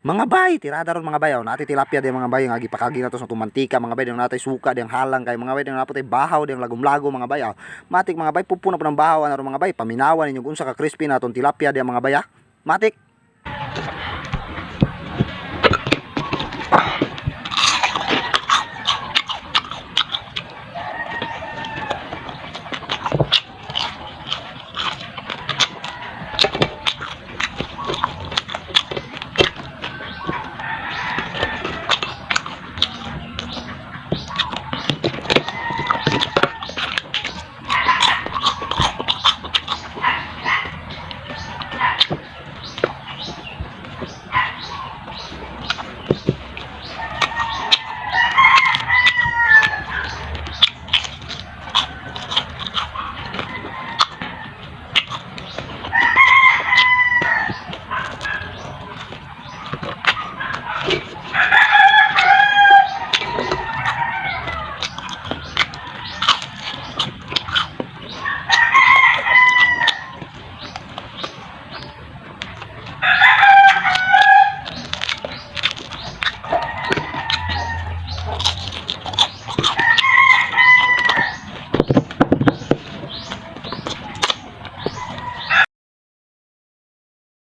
Mga bay, tirada ron, mga bay, oh. Naa tay tilapia diha, mga bay, nga gipakagi nato sa atong mantika, mga bay, naa tay suka diyang halang kay, mga bay, naa po tay bahaw diyang lagom-lagom, mga bay, oh. Matik, mga bay, pupo na po ng bahaw ana ron, mga bay. Paminawan ninyo kung unsa ka crispy na atong tilapia diya, mga bay, ah. Matik.